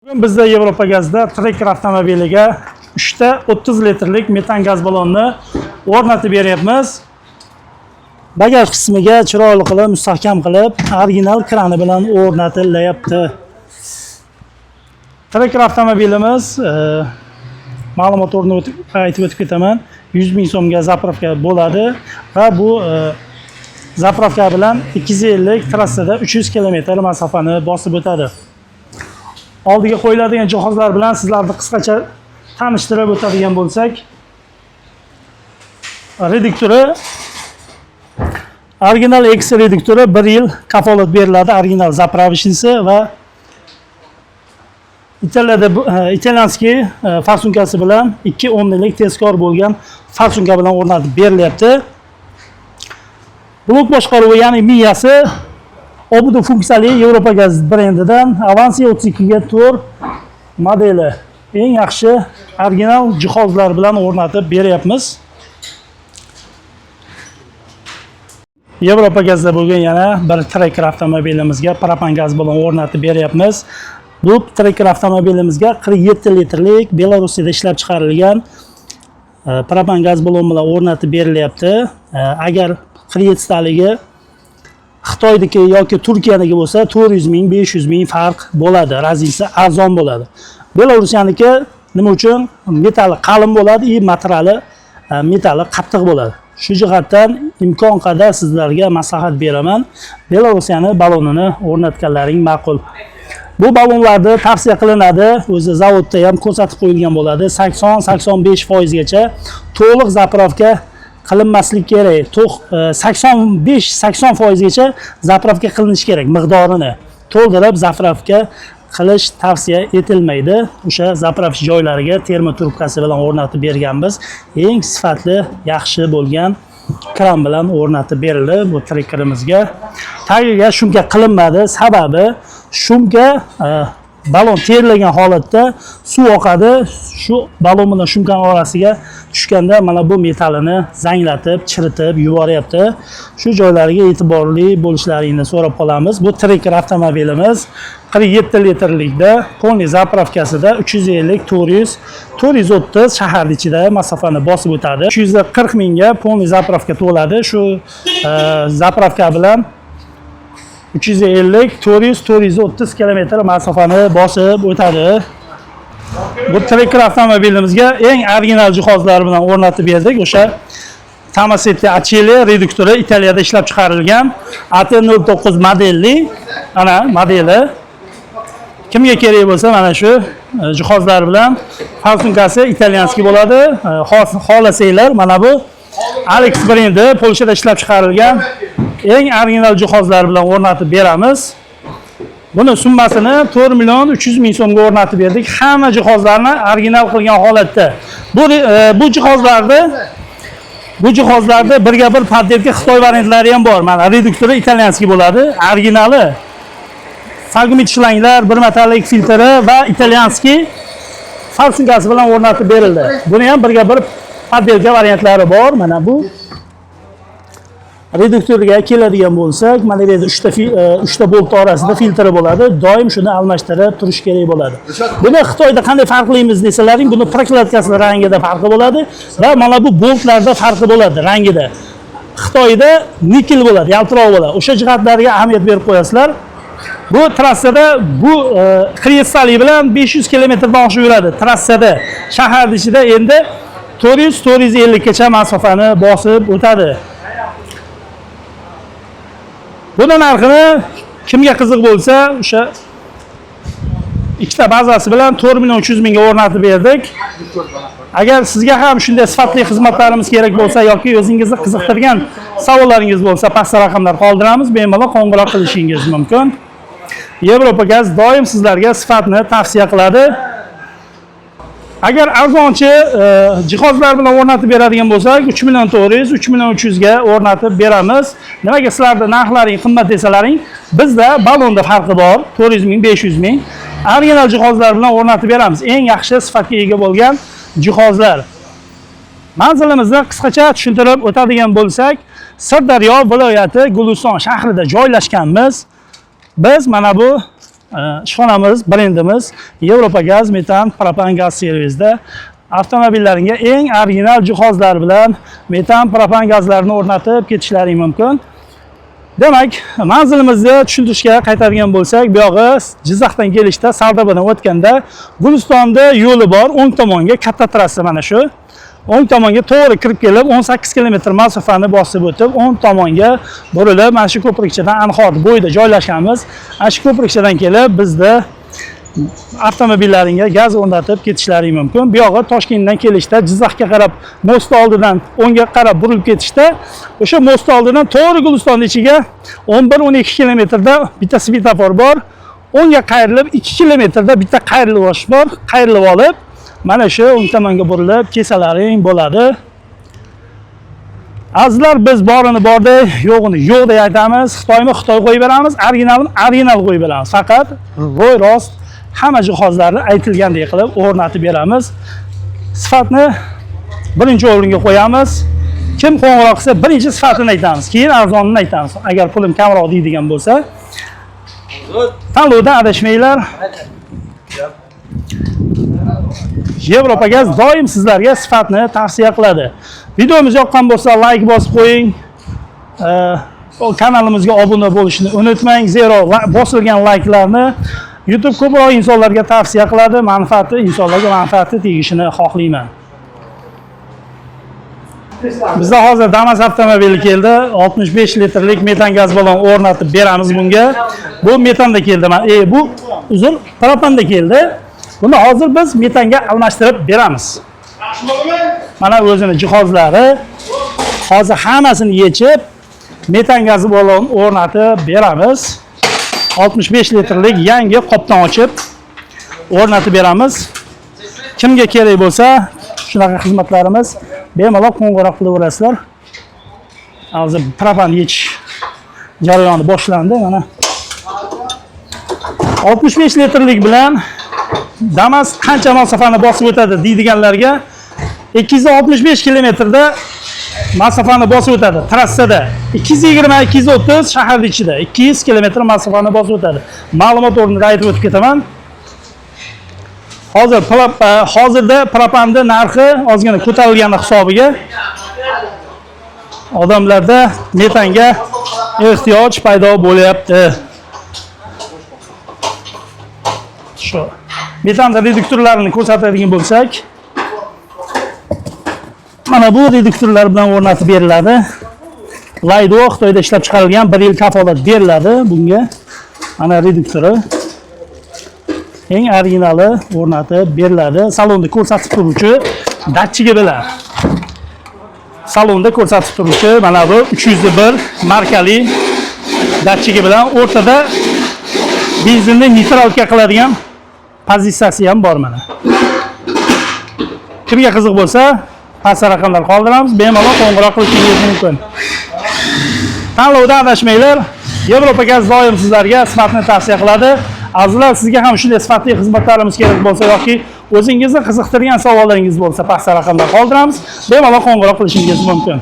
Bugun bizda Yevropa gazda Tracker avtomobiliga 3 ta 30 litrlik metan gaz ballonni o'rnatib beryapmiz. Bagaj qismiga chiroyli qilib, mustahkam qilib, original krani bilan o'rnatilyapti. Tracker avtomobilimiz ma'lumot o'rnida aytib o'tib ketaman. 100 ming so'mga заправка bo'ladi va bu заправка bilan 250 trassada 300 kilometr masofani bosib o'tadi. Oldiga qo'yiladigan jihozlar bilan sizlarni qisqacha tanishtirib o'tadigan bo'lsak, reduktori original X reduktori, 1 yil kafolat beriladi, original заправочный si va Italiyada итальянский форсунка si bilan, 2 o'nlik tezkor bo'lgan форсунка bilan o'rnatib berilyapti. Blok boshqaruvi, ya'ni miyasi OBD funksiyali Yevropa gaz brendidan Avansi 32 ga 4 modeli. Eng yaxshi original jihozlar bilan o'rnatib beryapmiz. Yevropa gazda bugun yana bir Tracker avtomobilimizga propan gaz bilan o'rnatib beryapmiz. Bu Tracker avtomobilimizga 47 litrlik Belarusiyada ishlab chiqarilgan propan gaz ballon bilan o'rnatib berilyapti. Agar 47 taligi Xitoyniki yoki Turkiyaniki bo'lsa, 400 ming, 500 ming farq bo'ladi. Разница arzon bo'ladi. Belarusyaniki nima uchun? Metali qalin bo'ladi и materiali metali qattiq bo'ladi. Shu jihatdan imkon qadar sizlarga maslahat beraman. Belarusiyani ballonini o'rnatganlaring ma'qul. Bu ballonlarni tavsiya qilinadi. O'zi zavodda ham ko'rsatib qo'yilgan bo'ladi. 80-85 foizgacha to'liq заправка qilinmaslik kerak. To'q 85-80 foizgacha заправка qilinishi kerak miqdorini. To'ldirib заправка qilish tavsiya etilmaydi. O'sha заправка joylariga termotrubkasi bilan o'rnatib berganmiz. Eng sifatli, yaxshi bo'lgan kran bilan o'rnatib berildi bu trekkerimizga. Tagiga шумка qilinmadi. Sababi шумка balon terilgan holatda suv oqadi. Shu balon bilan шумка ning orasiga tushganda mana bu metallini zanglatib, chiritib yuboryapti. Shu joylariga e'tiborli bo'lishlaringni so'rab qolamiz. Bu Tracker avtomobilimiz 47 litrlikda полный заправка sida 350, 400, 430 shahar ichida masofani bosib o'tadi. 340 mingga полный заправка to'ladi. Shu заправка bilan 350, 400, 430 kilometr masofani bosib o'tadi. Bu Tracker avtomobilimizga eng original jihozlar bilan o'rnatib berdik. O'sha Tomasetti Achille reduktori, Italiyada ishlab chiqarilgan AT09 modelli, ana modeli. Kimga kerak bo'lsa, mana shu jihozlar bilan, форсунка si итальянский bo'ladi. Xohlasanglar, mana bu Alex brendi, Polshada ishlab chiqarilgan eng original jihozlar bilan o'rnatib beramiz. Buni summasini 4 million 300 ming so'mga o'rnatib berdik. Hamma jihozlarni original qilgan holatda. Bu jihozlarni birga bir подделка Xitoy variantlari ham bor. Mana reduktori итальянский bo'ladi, originali. Fagumit shlanglar, bir metalik filtri va итальянский форсунка si bilan o'rnatib berildi. Buni ham birga bir подделка variantlari bor. Mana bu reduktorga keladigan bo'lsak, mana bu yerda uchta bolt orasida filtri bo'ladi. Doim shuni almashtirib turish kerak bo'ladi. Buni Xitoyda qanday farqlaymiz desalaring, buni прокладка si rangida farqi bo'ladi va mana bu boltlarda farqi bo'ladi rangida. Xitoyda nikel bo'ladi, yaltiroq bo'ladi. O'sha jihatlarga ahamiyat berib qo'yasizlar. Bu trassada bu 47 bilan 500 kilometrdan oshib yuradi trassada. Shahar ichida endi 400, 450 gacha masofani bosib o'tadi. Buni narxini kimga qiziq bo'lsa, o'sha ikkita bazasi bilan 4 million 300 mingga o'rnatib berdik. Agar sizga ham shunday sifatli xizmatlarimiz kerak bo'lsa yoki o'zingizni qiziqtirgan savollaringiz bo'lsa, pastda raqamlar qoldiramiz, bemalol qo'ng'iroq qilishingiz mumkin. Yevropa gaz doim sizlarga sifatni tavsiya qiladi. Agar arzonchi jihozlar bilan o'rnatib beradigan bo'lsak, 3 million 400, 3 million 300 ga o'rnatib beramiz. Nimaga sizlarda narxlaring qimmat desalaring, bizda ballonda farqi bor, 400 ming, 500 ming. Original jihozlar bilan o'rnatib beramiz. Eng yaxshi sifatga ega bo'lgan jihozlar. Manzilimizni qisqacha tushuntirib o'tadigan bo'lsak, Sirdaryo viloyati Guliston shahrida joylashganmiz. Biz mana bu Ishxonamiz, brendimiz Yevropa Gaz metan propan gaz servisida avtomobillaringga eng original jihozlar bilan metan propan gazlarini o'rnatib ketishlaring mumkin. Demak, manzilimizni tushuntirishga qaytadigan bo'lsak, bu yog'i Jizzaxdan kelishda Sardobadan o'tganda Gulistonda yo'li bor, o'ng tomonga katta trassa mana shu. O'ng tomonga to'g'ri kirib kelib 18 kilometr masofani bosib o'tib, o'ng tomonga burilib, mana shu ko'prikchadan anhor bo'yida joylashganmiz. Ana shu ko'prikchadan kelib bizda avtomobillaringga gaz o'rnatib ketishlaring mumkin. Bu yog'i Toshkentdan kelishda Jizzaxga qarab most oldidan o'ngga qarab burilib ketishda o'sha most oldidan to'g'ri Guliston ichiga 11-12 kilometrda bitta svetofor bor. O'ngga qayrilib 2 kilometrda bitta qayrilib bor. Qayrilib olib, mana shu o'ng tomonga burilib kelsalaring bo'ladi. Azizlar, biz borini borday, yo'g'ini yo'q deb aytamiz. Xitoyni Xitoy qo'yib beramiz, originalini original qo'yib beramiz. Faqat ro'y rost hamma jihozlarni aytilgandek qilib o'rnatib beramiz. Sifatni birinchi o'ringa qo'yamiz. Kim qo'ng'iroq qilsa, birinchi sifatini aytamiz, keyin arzonini aytamiz. Agar pulim kamroq deydigan bo'lsa, tanlovdan adashmanglar. Yevropa Gaz doim sizlarga sifatni tavsiya qiladi. Videomiz yoqqan bo'lsa, like bosib qo'ying. Kanalimizga obuna bo'lishni unutmang. Zero bosilgan likelarni YouTube ko'proq insonlarga tavsiya qiladi, manfaati insonlarga manfaati tegishini xohlayman. Bizda hozir Damas avtomobili keldi. 65 litrlik metan gaz balon o'rnatib beramiz bunga. Bu metanda keldi. Bu uzr, propanda keldi. Buni hozir biz metanga almashtirib beramiz. Mana o'zini jihozlari. Hozir hammasini yechib metan gaz balon o'rnatib beramiz. 65 litrlik yangi qopdan ochib o'rnatib beramiz. Kimga kerak bo'lsa, shunaqa xizmatlarimiz bemalol qo'ng'iroq qilaverasizlar. Hozir propan yechish jarayoni boshlandi mana. 65 litrlik bilan Damas qancha masofani bosib o'tadi deydiganlarga 265 kilometrda masofani bosib o'tadi trassada. 220-230 shahar ichida 200 kilometr masofani bosib o'tadi. Ma'lumot o'rnida aytib o'tib ketaman. Hozir hozirda propanni narxi ozgina ko'tarilgani hisobiga odamlarda metanga ehtiyoj paydo bo'lyapti. Shu metan reduktorlarini ko'rsatadigan bo'lsak, mana bu reduktorlar bilan o'rnatib beriladi. Laydo Xitoyda ishlab chiqarilgan, 1 yil kafolat beriladi bunga. Mana reduktori eng originali o'rnatib beriladi. Salonda ko'rsatib turuvchi datchigi bilan. Salonda ko'rsatib turuvchi mana bu 301 markali datchigi bilan o'rtada benzinni neytralka qiladigan pozitsiyasi ham bor mana. Kimga qiziq bo'lsa, pastda raqamlar qoldiramiz, bemalol qo'ng'iroq qilishingiz mumkin. Tanlovda adashmanglar. Yevropa Gaz doim sizlarga sifatni tavsiya qiladi. Azizlar, sizga ham shunday sifatli xizmatlarimiz kerak bo'lsa yoki o'zingizni qiziqtirgan savollaringiz bo'lsa, pastda raqamlar qoldiramiz. Bemalol qo'ng'iroq qilishingiz mumkin.